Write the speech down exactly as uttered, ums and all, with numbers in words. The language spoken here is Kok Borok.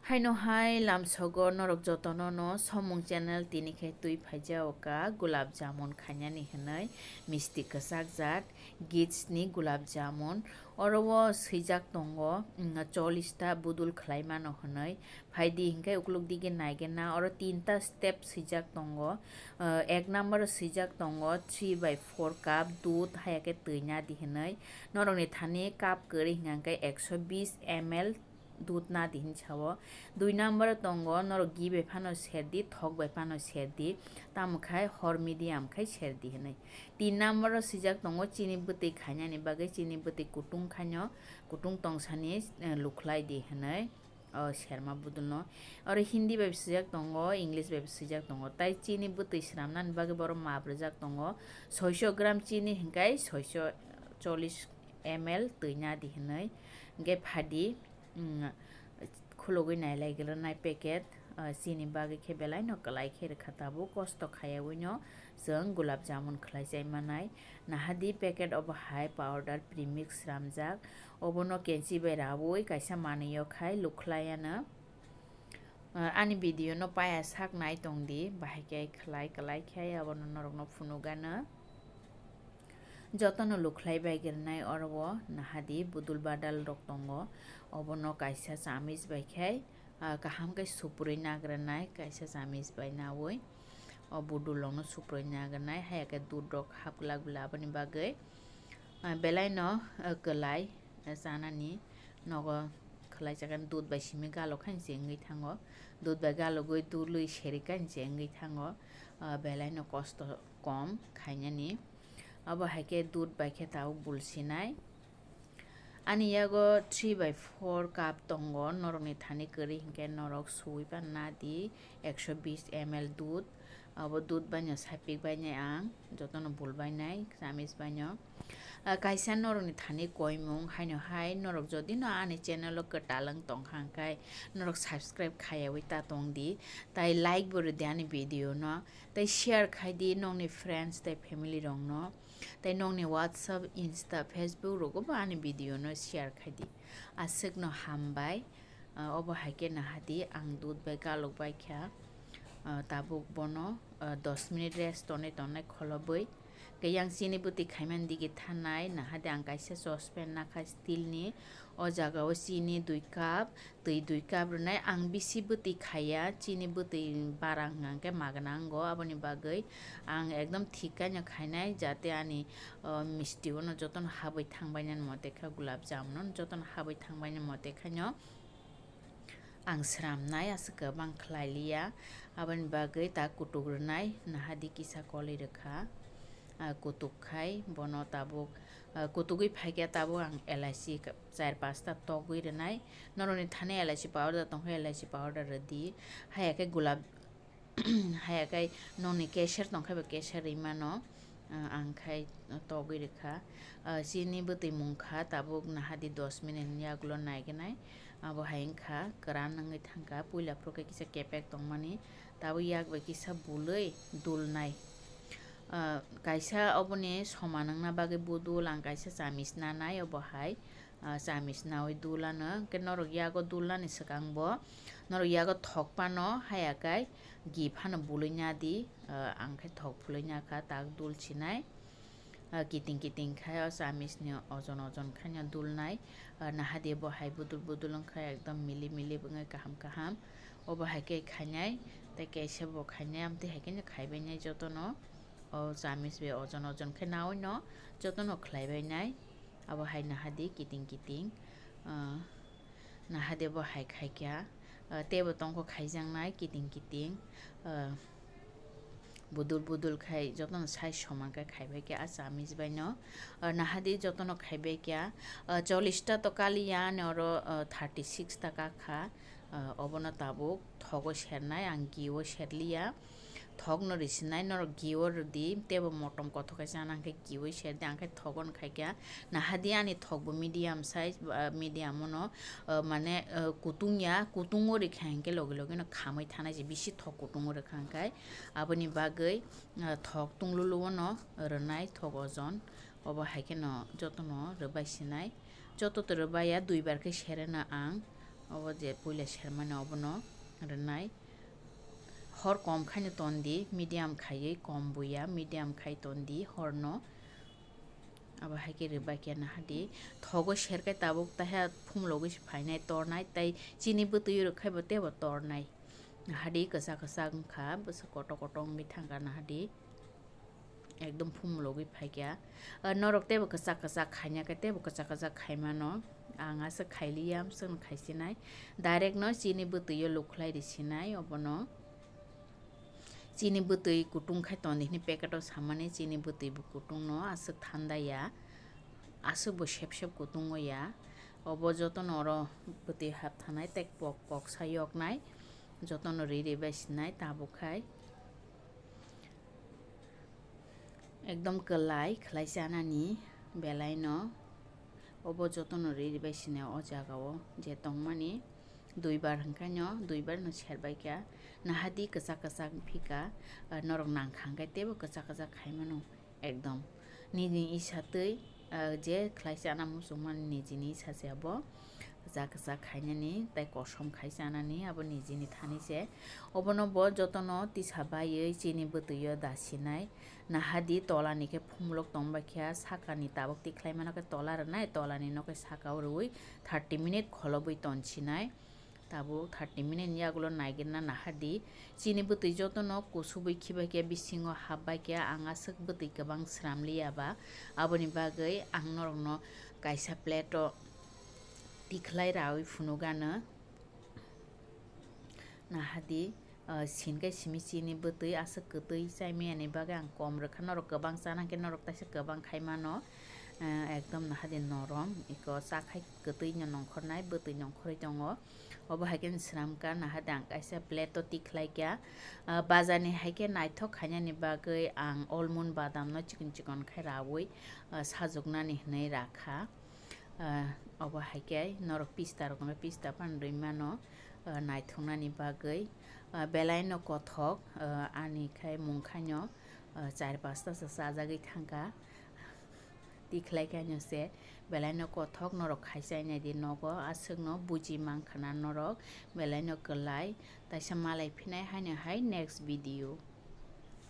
Haino hai lamsogo norok jotono no Somung channel tini khe twi phaijao ka gulab jamun khainani hwnwi misti kwchak jat gits ni gulab jamun oro o swijak tongo, mm, chollish ta budul khlai mano hwnwi phaidi hinkhe ukuluk dige naigena oro tinta step swijak tongo, uh, ek number o swijak tongo three by four cup dud haya khe twi nadi hwnwi norokni thani cup kwrwi hinkhe ekso bis M L dud nadi hin sao. Dui number o tongo norok ghee bai phano serdi, thok bai phano serdi, tamo khai hor medium khai serdi hinwi. Tin number o swijak tongo chini bwtwi khainani bagwi, chini bwtwi kutung khaino, kutung tongsani, eh, lukhlai di hinwi, o serma budulno. Oro Hindi bai swijak tongo, English bai swijak tongo. Tai chini bwtwi swnamnani bagwi borok map rwjak tongo. Soiso gram chini hinkhai soiso chollish M L twi nadi hinwi. Hinkhe phadi, mm, khulugwi nailai gwnai packet, ah, chini bagwi khe belai no kwlai khe rwkha tabuk kosto khayawino chwng gulab jamun khlai chai manai. Nahadi packet obo hai powder premix sramjak, obono kenchi bai raui kaisa manwi o khai lukhlai ano. Ah, ani video no paya sak nai tong di, bahai khe khlai kwlai khe abono norok no phunuk ano. Jotono lukhlai bai gwnai oro o nahadi budul badal rok tongo, obono kaisa chamis bai khai, ah, kaham khe suprui nagranai kaisa chamis bai naui o budul rok no suprui nagranai haya khe dud rok hap glak bla aboni bagwi, ah, belai no, ah, kwlai, ah, chanani nogo khwlai chakhe dud bai simi galok khainse wngwi thango, dud bai galogwi dului serikha hinse wngwi thango, ah, belai no kosto kom khainani. Abo hai khe dud bai khe tabuk bul sinai. Ani yago three by four cup tongo, norokni thani kwrwi hinkhe norok suwi pan nadi ekso bis M L dud. Abo dud baino sapik bainai ang, jotono bul bainai, chamis baino. Ah, kaisa norokni thani koimung, haino hai norok jodi no ani channel o kwtal wng tongkha hwnkhe norok subscribe khaiyaui ta tongdi, tai like bo rwdi ani video no, tai share khaidi nokni friends tai family rokno. Tai nokni WhatsApp, Insta, Facebook rogo bo ani video no share khaidi. Aswkno hambai. Ah, obo hai khe nahadi ang dud bai galok bai kha. Ah, tabuk bono, ah, dos minute rest tonwi tongnai kholobwi. Khe yang chini bwtwi khaimani dige thanai nahadi ang kaisa saucepan nakha steel ni. O jaga o chini dui cup, twi dui cup rwnai. Ang bisi bwtwi khaiya, chini bwtwi bara hwnkha hwnkhe magna wngo, aboni bagwi ang ekdom thik khaino khainai, jate ani, o, misti o no jotono habwi thangbainani mote khe, gulab jamun o no jotono habwi thangbainani mote khaino ang sramnai aswk kwbang khlai liya. Aboni bagwi ta kutuk rwnai, nahadi kisa kolwi rwkha. Ah, kutuk khai bono tabuk, ah, kutugwi phaikhe tabuk ang elaichi ka-, char pasta togwi rwnai. Norokni thani elaichi powder tongkha, elaichi powder rwdi. Haya khe gulab, haya khe nokni keser tongkha ba keser rwi mano. Ah, ang khai togwi rwkha. Ah, chini bwtwi mungkha tabuk nahadi dos minute ni yagulo naigenai. Abo hai wngkha kwran wngwi thangkha. Puila phuru khe kisa kepek tongmani. Tabuk yak bai kisa bului dulnai. Ah, kaisa oboni soman wngna bagwi budul ang kaisa chamis nanai obo hai, ah, chamis naui dul ano. Hwnkhe norok yago dulnani swkang bo norok yago thok phano haya khai ghee phano bului nadi, ah, ang khe thok phului nakha tak dul sinai. Ah, kiting kiting khai o chamis ni ojon ojon khaino dulnai. Ah, nahadi bo hai budul budul wngkha ekdom mili mili wngwi kaham kaham. Obo hai khe khainai, tei kaisa bo khainai, amtwi hai khe no khaibainai jotono. O chamis bai ojon ojon khe naui no jotono khlaibainai. Abo hai nahadi kiting kiting, ah, nahadi bo hai khaikha, ah, teibo tongkho khaijaknai kiting kiting, ah, budul budul khai jotono size soman khe khaibai khe ah chamis bai no. Ah, nahadi jotono khaibai khe, ah, chollish ta to kaliya ani oro, ah, thirty six ta kakha. Ah, obono tabuk thogo sernai, ang ghee o serliya. Thokno risinai, norok ghee o rwdi, teibo motom kothok khe chana hwnkhe ghee o serdi, ang khe thogo no khaikha. Nahadi ani thok bo medium size, ah, medium o no, ah, mane, ah, kutung ya, kutung o rikha hwnkhe logi logi no khamwi thanai se, bisi thok kutung o rikha hwnkhe. Aboni bagwi, ah, thok tunglulu o no rwnai, thok ojon. Obo hai kheno jotono rwbai sinai. Joto to rwbaiya, duibar khe sereno ang. Obo je puila sermani obono rwnai. Hor kom khaino tondi, medium khaiwi kom buya, medium khai tondi horno. Abo hai khe rwbai khe nahadi thogo serkai tabuk taiha phumulogwi se phainai tornai, tai chini bwtwi rwkhaibo teibo tornai. Nahadi kwchak kwchak wngkha, bwswk kotor kotor wngwi thangkha nahadi. Ekdom phumulogwi phaikha. Ah, norok teibo kwchak kwchak khaina khe teibo kwchak kwchak khaimano. Ang aswk khailiya, amswkno khaisinai. Direct no chini bwtwi o lukhlai risinai obono. Chini bwtwi kutung khai tondi hwnwi packet o samani chini bwtwi bo kutung no aswk thanda ya. Aswk bo sep sep kutung o ya. Obo jotono oro bwtwi hap thanai tei kok kok sa yoknai. Jotono ri ri bai sinai tabuk khai. Ekdom kwlai khlai chanani belai no. Obo jotono ri ri bai sinai o jaga o je tongmani. Duibar hwnkhaino, duibar no serbai kha. Nahadi kwchak kwchak phika, ah, norok nangkha hwnkhe teibo kwchak kwchak khaimano. Ekdom nini isa twi, ah, je khlai chana muchungmani nijini isa se abo. Kwchak kwchak khainani tei kosom khai chanani abo nijini thani se. Obono bo jotono tisa baiwi chini bwtwi o dasinai. Nahadi tolani khe phumulok tongbai kha, sakani tabuk tikhlai mano khe tola rwnai, tolani no khe saka o rwui thirty minute kholobwi tonsinai. Tabuk thirty minute ni yagulo naigwrna nahadi. Chini bwtwi jotono kusubui khibai khe bisingo hapbai khe ang aswk bwtwi kwbang sram liya ba. Aboni bagwi ang norokno kaisa plate o tikhlai raui phunukgano. Nahadi, ah, sin khe simi chini bwtwi aswk kwtwi chaimani bagwi ang kom rwkha. Norok kwbang chana khe norok taisa kwbang khai mano. Ah, ekdom nahadi norom. Iko chakhai kwtwi no nongkhornai, bwtwi nongkhorwi tongo. Obo hai khe sram kha, nahadi ang kaisa plate o tikhlai kha. Ah, bazar ni hai khe naithok khainani bagwi ang almond badam no chikon chikon khai raui, ah, sajwknani hwnwi rakha. Ah, obo hai khe norok pista rok no pista phan rwi mano, ah, naithoknani bagwi. Ah, belai no kothok, ah, ani khai mung khaino, ah, char pasta sa chajagwi thangkha. Tikhlai khaino se belai no kothok norok khai chainai di nogo aswk no buji mankha na norok belai no kwlai. Taisa malai phinai haino hai next video.